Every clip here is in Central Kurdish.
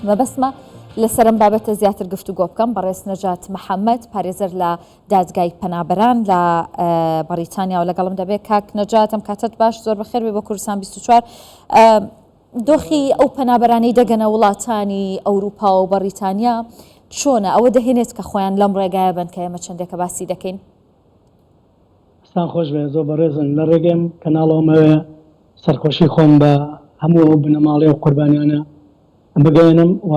مەبەستمە لەسەر ئەم بابەتە زیاتر گفتوگۆ بکەم بەڕێز نەجات محەممەد پارێزەر لە دادگای پەنابەران لە بەڕیتانیاوە لەگەڵم دەبێت کاک نەجات ئەم کاتەت باش زۆر بەخێر بێ بۆ کوردستان 24 دۆخی ئەو پەنابەرانەی دەگەنە وڵاتانی ئەوروپا و بەڕیتانیا چۆنە ئەوە دەهێنێت کە خۆیان لەم ڕێگایە بن کە ئێمە چەندێکە باسی دەکەین؟ دەستان خۆش بێ زۆر بەڕێزن لە ڕێگەی ئەم کەناڵەوە مەوێ سەرخۆشی خۆم بە هەموو ئەو بنەماڵەی و قوربانیانە بگەیەنم و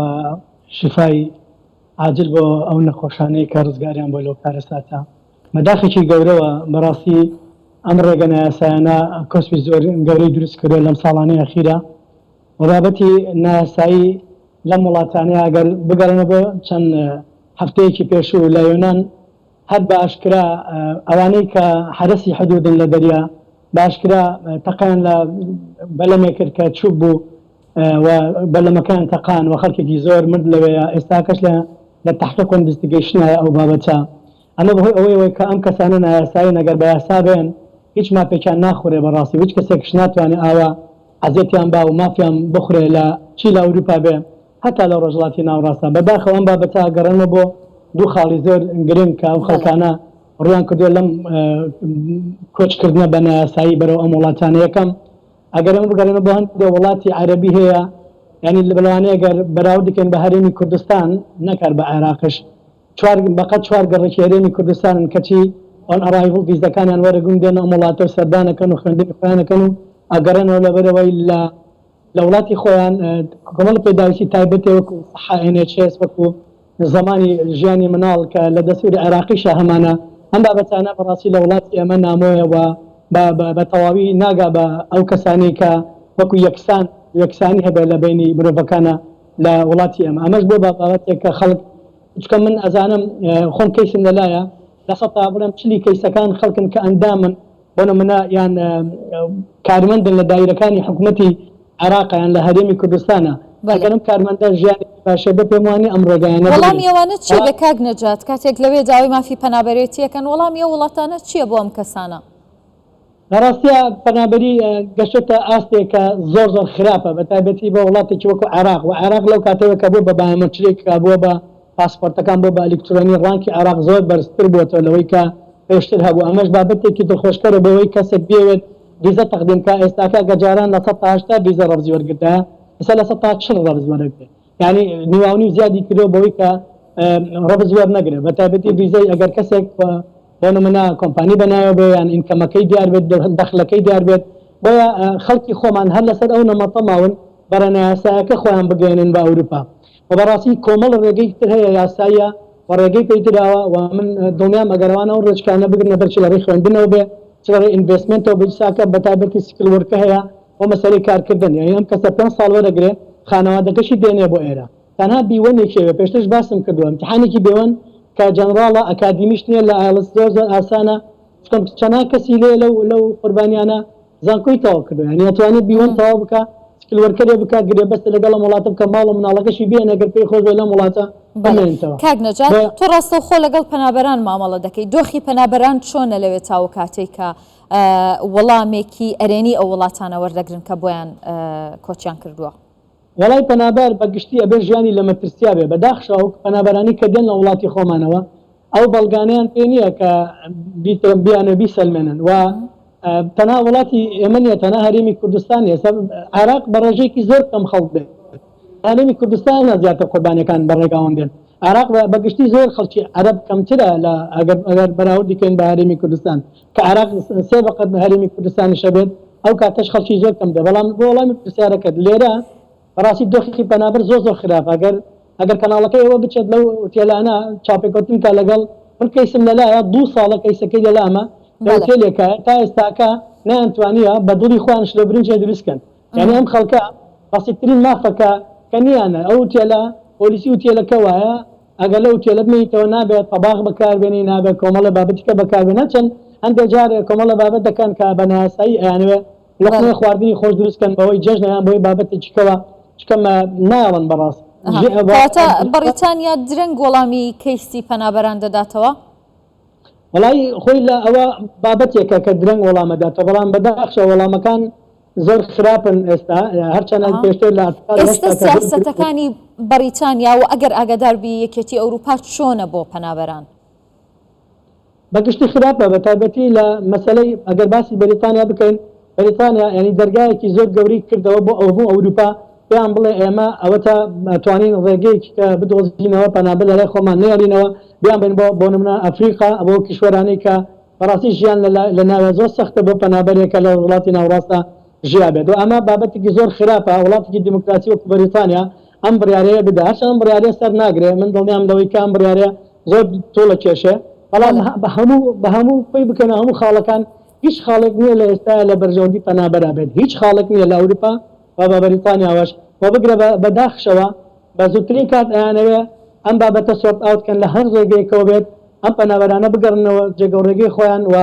شیفای عاجل بۆ ئەو نەخۆشانەی کە ڕزگاریان بۆ لەو کارەساتە بە داخێکی گەورەوە بەڕاستی ئەم ڕێگە نایاسایانە کۆسپی زۆر گەورەی دروست کردووە لەم ساڵانەی ئەخیرا و بابەتی نایاسایی لەم وڵاتانەیە ئەگەر بگەڕێنەوە بۆ چەند هەفتەیەکی پێشوو لە یۆنان هەر بە ئاشکرا ئەوانەی کە حەرەسی حدودن لە دەریا بە ئاشکرا تەقەیان لە بەلەمێک کرد کە چوب بوو و بەلەمەکەیان تەقان و خەڵکێکی زۆر مرد لەوێیا ئێستاکەش لە لە تەحقیق و investigation ایە ئەو بابەتە ئەمە بەهۆی ئەوەیەوە کە ئەم کەسانە نایاسایین ئەگەر بە یاسا بێن هیچ مافێکیان ناخورێ بەڕاستی و هیچ کەسێکش ناتوانێ ئاوا عەزێتیان با و مافیان بخورێ لە چی لە ئەوروپا بێ هەتا لە ڕۆژهەڵاتی ناوەڕاستدا. بە داخەوە ئەم بابەتە ئەگەڕێنمەوە بۆ دوو خاڵی زۆر گرنگ کە ئەم خەڵکانە ڕوویان کردووە لەم کۆچکردنە بە نایاسایی بەرەو ئەم وڵاتانە. یەکەم، ئەگەر ئێمە بگەڕێینەوە بۆ هەندێک وڵاتی عەرەبی هەیە، یانی لەوانەیە گەر بەراورد بکەین بە هەرێمی کوردستان نەک هەر بە عێراقش، چوار بەقەد چوار گەڕەکی هەرێمی کوردستانن کەچی on arrival ڤیزەکانیان وەرەگرن دێنە ئەم وڵاتە و سەردان ئەکەن و خوێندنی خۆیان ئەکەن و ئەگەڕێنەوە لەبەرئەوەی لە لە وڵاتی خۆیان کۆمەڵە پێداویستی تایبەتێ وەکو سەحە NHS وەکو زەمانی ژیانی مناڵ کە لە دەستوری عێراقیشا هەمانە ئەم بابەتانە بەڕاستی لە وڵاتی ئێمە نامۆیە و بە تەواوی ناگا بە ئەو کەسانەی کە وەکو یەکسان یەکسانی هەبێ لە بەینی مرۆڤەکانە لە وڵاتی ئێمە ئەمەش بۆ بە بابەتێک کە خەڵک چونکە من ئەزانم خۆم کەیسم لەلایە لە سەتا بڵێم چلی کەیسەکان خەڵکن کە ئەندامن بۆ نمونە یان کارمەندن لە دایرەکانی حکومەتی عێراقە یان لە هەرێمی کوردستانە ئەگەر ئەم کارمەندە ژیانێکی باشە بێ پێم وانیە ئەم ڕێگایانە بگرێت. وەڵامی ئەوانە چیە بێ کاک نەجات کاتێک لەوێ داوای مافی پەنابەرێتی ئەکەن وەڵامی ئەو وڵاتانە چیە بۆ ئەم کەسانە؟ لە ڕاستیا پەنابەری گەشتۆتە ئاستێک کە زۆر زۆر خراپە بە تایبەتی بۆ وڵاتێکی وەکو عێراق و عێراق لەو کاتەوە کە بووە بە biometric کە بووە بە پاسپۆرتەکان بۆ بە ئەلیکترۆنی rank ی عێراق زۆر بەرزتر بووەتەوە لەوەی کە پێشتر هەبوو ئەمەش بابەتێکی دڵخۆشکەرە بۆ ئەوەی کەسێک بیەوێت ڤیزە تەقدیم بکات ئێستاکە گەر جاران 80% ڤیزە ڕەفزی وەرگرتایە ئێستا 40% ڕەفز وەرەگرێت یانی نیواونیو زیادی کردووە بەوەی کە ڕەفز وەرنەگرێت بە تایبەتی ڤیزەی ئەگەر کەسێک بۆ نمونە کۆمپانی بەناوە بێ یان income ەکەی دیار بێت دەخلەکەی دیار بێت بۆیە خەڵکی خۆمان هەر لەسەر ئەو نەمەتە ماون بەڕێ نایاسایەکە خۆیان بگەیەنن بە ئەوروپا و بەڕاستی کۆمەڵ ڕێگەی تر هەیە یاساییە و ڕێگەی پێی دراوە و من دڵنیام ئەگەر ئەوان ئەو ڕێچکانە بگرنە بەر چ لە ڕێی خوێندنەوە بێ چ لە ڕێی investment ەوە بێ ساکە بە تایبەتی skilled work ە هەیە بۆ مەسەلەی کارکردن یانی ئەم کەسە پێنج ساڵ وەرەگرێ خانەوادەکەشی دێنێ بۆ ئێرە تەنها B1 ێکی ئەوێ پێشترش باسم کردووە ئیمتیحانێکی B1 کە general ە ئەکادیمیش نییە لە IELTS زۆر زۆر ئاسانە چونکە چەندان کەسی لێ لەو لەو قوربانیانە زانکۆی تەواو کردوە یانی ئەتوانێت B1 تەواو بکا skilled worker ێ بکا گرێبەستە لەگەڵ ئەم وڵاتە بکا ماڵ و مناڵەکەشی بێنێ گەر پێی خۆش بێ لەم وڵاتە بەڵێ بمێنێتەوە کاک نەجات بۆیە تۆ ڕاستەوخۆ لەگەڵ پەنابەران مامەڵە دەکەی دۆخی پەنابەران چۆنە لەوێ تاوە کاتێک کە وەڵامێکی ئەرێنی ئەو وڵاتانە وەردەگرن کە بۆیان کۆچیان کردووە؟ وەڵای پەنابەر بە گشتی ئەبێ ژیانی لە مەترسیا بێ بەداخشەوە ئەو پەنابەرانەی کە دێن لە وڵاتی خۆمانەوە ئەو بەڵگانەیان پێ نییە کە بیانەوێ بیسەلمێنن و تەنها وڵاتی ئێمە نییە تەنها هەرێمی کوردستان نییە ئێستا عێراق بە ڕێژەیەکی زۆر کەم خەڵک دێن هەرێمی کوردستانە زیاتر قوربانیەکان بە ڕێگاوان دێن عێراق بە گشتی زۆر خەڵکی عەرەب کەمترە لە ئەگەر ئەگەر بەراوردی کەین بە هەرێمی کوردستان کە عێراق سێ بەقەد هەرێمی کوردستانیشە بێت ئەو کاتەش خەڵکی زۆر کەم دێ بەڵام بۆ وەڵامی پرسیارەکەت لێرە بەڕاستی دۆخی پەنابەر زۆر زۆر خراپە گەر ئەگەر کەناڵەکەی ئێوە بچێت لەو ئوتێلانە چاوپێکەوتن کا لەگەڵ من کەیسم لەلایە دوو ساڵە کەیسەکەی لەلامە لە بەڵێ. ئوتێلێکایە تا ئێستاکە نەیانتوانیە بە دڵی خۆیان شلە برنجێ دروست کەن یانی ئەم خەڵکە بەسیترین مافە کە کە نیانە ئەو ئوتێلە پۆلیسی ئوتێلەکە وایە ئەگەر لەو ئوتێلە بمێنیتەوە نابێت تەباخ بەکاربێنی نابێت کۆمەڵە بابەتی کە بەکاربێنی هەرچەند هەندێک جار کۆمەڵە بابەت دەکەن کە بە نایاسایی ئەیانەوێ لوقمەی خواردنی خۆش دروست کەن بەهۆی جەژنە یان بەهۆی بابەتێکی کەوە چکە مە نایەڵن بەڕاست کەواتە بەڕیتانیا درەنگ وەڵامی کەیسی پەنابەران دەداتەوە؟ وەڵای خۆی لە ئەوە بابەتێکە کە درەنگ وەڵامە داتەوە بەڵام بەداخشە وەڵامەکان زۆر خراپن ئێستا هەرچەنە پێشتر لە ئێستا سیاسەتەکانی. بەڕیتانیا و ئەگەر ئاگادار بی یەکێتی ئەوروپا چۆنە بۆ پەنابەران؟ بە گشتی خراپە بە تایبەتی لە مەسەلەی ئەگەر باسی بەریتانیا بکەین بەریتانیا یانی دەرگایەکی زۆر گەورەی کردەوە بۆ ئەوهموو ئەوروپا پێیان بڵێ ئێمە ئەوەتا توانین ڕێگەیەکی کە بدۆزینەوە پەنابەر لەلای خۆمان نەیەڵینەوە بیان بەین بۆ بۆ نمونە ئەفریقا بۆ کیشوەرانەی کە بەڕاستی ژیان لە ناوێ زۆر سەختە بۆ پەنابەرێک کە لە وڵاتی ناوڕاستە ژیابێت و ئەمە بابەتێکی زۆر خراپە وڵاتێکی دیموکراسی وەکو بەریتانیا ئەم بڕیارەیە بدا هەرچەند ئەم بڕیارەیە سەر ناگرێ من دڵنیام لەوەی کە ئەم بڕیارەیە زۆر توڵە کێشێ بەڵام بە هەموو بە هەموو پێی بکەنە هەموو خاڵەکان هیچ خاڵێک نییە لە ئێستایا لە بەرژەوەندی پەنابەرا بێت هیچ خاڵێک نییە لە ئەوروپا و بە بەریتانیاوەش و بگرە بە بە داخشەوە بە زووترین کات ئەیانەوێ ئەم بابەتە sort out کەن لە هەر ڕێگەیەکەوە بێت ئەم پەنابەرانە بگەڕنەوە جێگەو ڕێگەی خۆیان و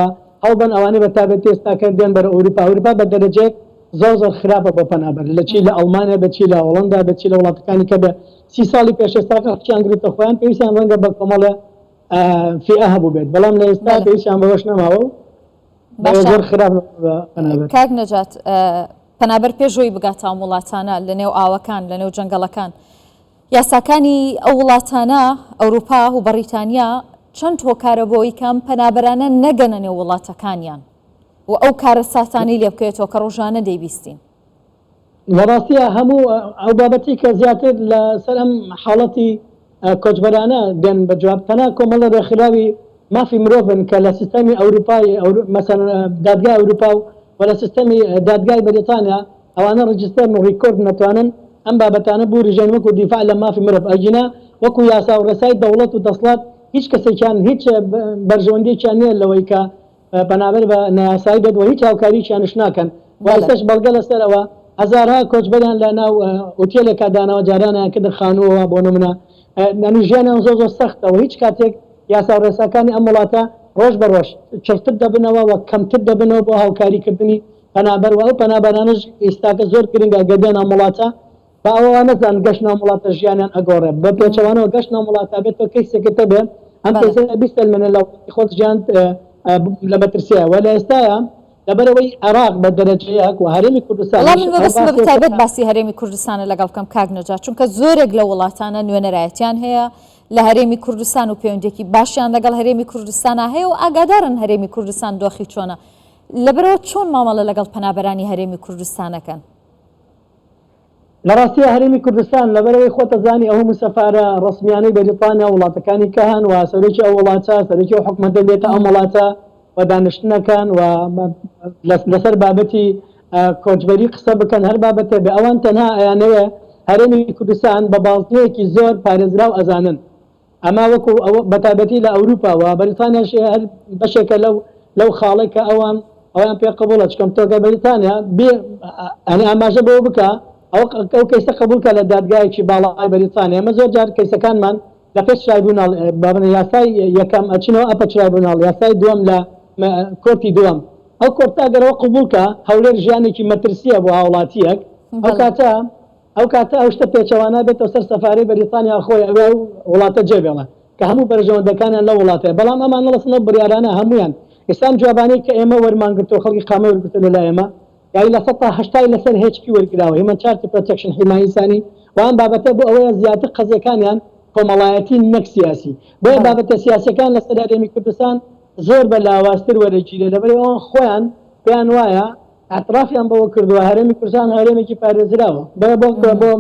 هەوڵبەن ئەوانەی بە تابەتی ئێستا کە دێن بەرەو ئەوروپا ئەوروپا بە دەرەجەیەک زۆر زۆر خراپە بۆ پەنابەر لە چی لە ئەڵمانیا بێت چی لە هۆڵەندا بێت چی لە وڵاتەکانی کە بێ سی ساڵی پێش ئێستاکە خەڵکیان گرتە خۆیان پێویستیان ڕەنگە بە کۆمەڵێ فیئە هەبوو بێت بەڵام لە ئێستا پێویستیان بەوەش نەماوە و باشە زۆر خراپ بە پەنابەر. کاک نەجات پەنابەر پێش ئەوەی بگاتە ئەم وڵاتانە لە نێو ئاوەکان لە نێو جەنگەڵەکان یاساکانی ئەو وڵاتانە ئەوروپا و بەڕیتانیا چەند هۆکارە بۆ ئەوەی کە ئەم پەنابەرانە نەگەنە نێو وڵاتەکانیان و ئەو کارەساتانەی لێ بکەوێتەوە کە ڕۆژانە دەیبیستین؟ لە ڕاستیا هەموو ئەو بابەتی کە زیاتر لە سەر ئەم حاڵەتی کۆچبەرانە دێن بە جواب تەنها کۆمەڵە ڕێکخراوی مافی مرۆڤن کە لە سیستەمی ئەوروپای مەسەلەن دادگای ئەوروپا و و لە سیستەمی دادگای بەریتانیا ئەوانە register ن و record نەتوانن ئەم بابەتانە بورژێن وەکو دیفاع لە مافی مرۆڤ ئەگینا وەکو یاسا و ڕێسای دەوڵەت و دەسڵات هیچ کەسێکیان هیچ بەرژەوەندیەکیان نیە لەوەی کە پەنابەر بە نایاسایی بێت و هیچ هاوکارییەکیانش ناکەن و ئێستاش بەڵگە لەسەر ئەوە هەزارها کۆچبەریان لە ناو ئوتێلێکا داناوە جارانیان کردە خانووەوە بۆ نمونە یانی ژیانیان زۆر زۆر سەختە و هیچ کاتێک یاسا و ڕێساکانی ئەم وڵاتە ڕۆژ بە ڕۆژ چڕتر دەبنەوە و کەمتر دەبنەوە بۆ هاوکاریکردنی پەنابەر و ئەو پەنابەرانەش ئیستاکە زۆر گرنگە گەر بێنە ئەم وڵاتە با ئەوە وا نەزانن گەشت ناو وڵاتە ژیانیان ئەگۆڕێ بە پێچەوانەوە گەشت ناو وڵاتە بێت تۆ کەیسێکت هەبێ ئەم کەیسە بیسەلمێنە لە وڵاتی خۆت ژیانت لە مەترسیە وە لە ئێستایا لەبەرئەوەی عێراق بە دەرەجەیەک و هەرێمی وەڵا کوردستانیش من هەر مەبەستمە بە باسێک تایبەت باسی هەرێمی کوردستانە لەگەڵ بکەم کاک نەجات چونکە زۆرێک لە وڵاتانە نوێنەرایەتیان هەیە لە هەرێمی کوردستان و پەیوەندیەکی باشیان لەگەڵ هەرێمی کوردستانا هەیە و ئاگادارن هەرێمی کوردستان دۆخی چۆنە لەبەرئەوە چۆن مامەڵە لەگەڵ پەنابەرانی هەرێمی کوردستانەکەن؟ لە ڕاستیا هەرێمی کوردستان لەبەرئەوەی خۆت ئەزانی ئەو هەموو سەفارە ڕەسمیانەی بەریتانیا و وڵاتەکانی کە هەن و سەرۆکی ئەو وڵاتە سەرۆکی ئەو حکومەتە دێتە ئەم وڵاتە و دانیشتنەکان و لەسەر بابەتی کۆچبەری قسە بکەن هەر بابەتێ بێ ئەوان تەنها ئەیانەوێ هەرێمی کوردستان بە بازنەیەکی زۆر پارێزراو ئەزانن ئەمە وەکو ئەوە بەتایبەتی لە ئەوروپا و بەریتانیاش هەر بەشێکە لەو لەو خاڵەی کە ئەوان ئەویان پێ قبوڵە چکەم تۆ گەر بەریتانیا بێ ئەنی ئاماژە بەوە بکە ئەو ئەو کەیسە قبوڵ کە لە دادگایەکی باڵای بەریتانیا ئێمە زۆر جار کەیسەکانمان لە پێش tribunal بابنە یاسای یەکەم ئەچینەوە upper tribunal یاسای دووەم لە court ی دووەم ئەو court ە گەر ئەوە قبوڵ کە هەولێر ژیانێکی مەترسیە بۆ هاوڵاتیەک ئەو کاتە ئەو کاتە ئەو شتە پێچەوانە بێتەوە سەر سەفارەی بەریتانیا خۆی ئەوێ ئەو وڵاتە جێ بێڵێ کە هەموو بەرژەوەندەکانیان لەو وڵاتەیە بەڵام ئەمان نەڵەسن ئەو بڕیارانە هەموویان ئێستا ئەم جوابانەی کە ئێمە وەرمان گرتووە خەڵکی قامەی وەرگرتووە لە لای ئێمە یانی لە سەتا هەشتای لەسەر HP وەرگراوە Human Charter Protection حیمایە ئینسانی و ئەم بابەتە بۆ ئەوەیە زیاتر قەزیەکانیان کۆمەڵایەتین نەک سیاسی بۆیە بابەتە سیاسیەکان لەسەر هەرێمی کوردستان زۆر بە لاوازتر وەرەگیرێ لەبەرئەوەی ئەوان خۆیان پێیان وایە ئیعترافیان بەوە کردووە هەرێمی کوردستان هەرێمێکی پارێزراوە بۆیە بۆ بۆ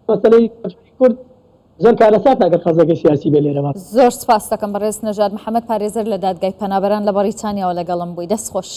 مەسەلەی کۆچبەری کورد زۆر کارەساتە ئەگەر قەزیەکەی سیاسی بێ لێرە بەڕێز. زۆر سوپاست دەکەم بەڕێز نەژاد محەمەد پارێزەر لە دادگای پەنابەران لە بەڕیتانیاوە لەگەڵم بووی دەست خۆش.